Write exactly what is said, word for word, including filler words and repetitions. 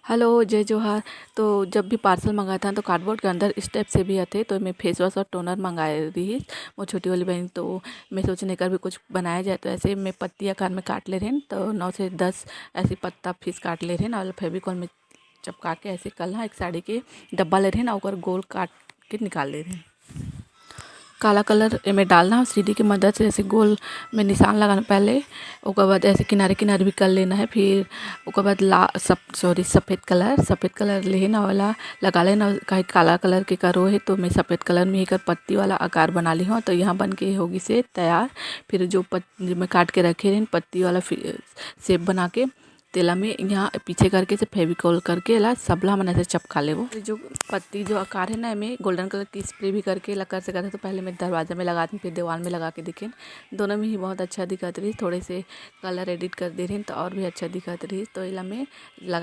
Hello, जय जोहार। तो जब भी पार्सल मंगाथन तो कार्डबोर्ड के अंदर इस टाइप से भी आथे, तो मैं फेस वॉश और टोनर मंगाए रहिस मोर छोटी वाली बहन। तो मैं सोचेन एकर भी कुछ बनाया जाए, तो ऐसे मैं पत्ती आकार में काट ले रहेन, तो नौ से दस ऐसे पत्ता पीस काट ले रहेन और फेविकोल में चपका के ऐसे कल हाँ एक साड़ी के डब्बा ले रहेन और ओकर गोल काट के निकाल ले रहेन। काला कलर एमे डालना है, सीढ़ी के मदद से ऐसे गोल में निशान लगाना पहले, ओकर बाद ऐसे किनारे किनारे भी कर लेना है। फिर ओकर बाद ला सब सॉरी सफ़ेद कलर सफ़ेद कलर लेहे ना वाला लगा लेना, काहे काला कलर के करो है तो मैं सफ़ेद कलर में एकर पत्ती वाला आकार बना ली हूँ। तो यहाँ बन के होगी से तैयार। फिर जो पत मैं काट के रखे रहेन पत्ती वाला शेप बना के, तेला में यहाँ पीछे करके से फेविकोल करके एला सबला मन ऐसे चपका लेबो। ये जो पत्ती जो आकार है ना, एमे गोल्डन कलर की स्प्रे भी करके एला कर सकत है। तो पहले मैं दरवाजा में लगात हूँ, फिर दीवार में लगा के देखेन, दोनों में ही बहुत अच्छा दिखत रही। थोड़े से कलर एडिट कर दे रही तो और भी अच्छा दिखत रही। तो एला मैं लगा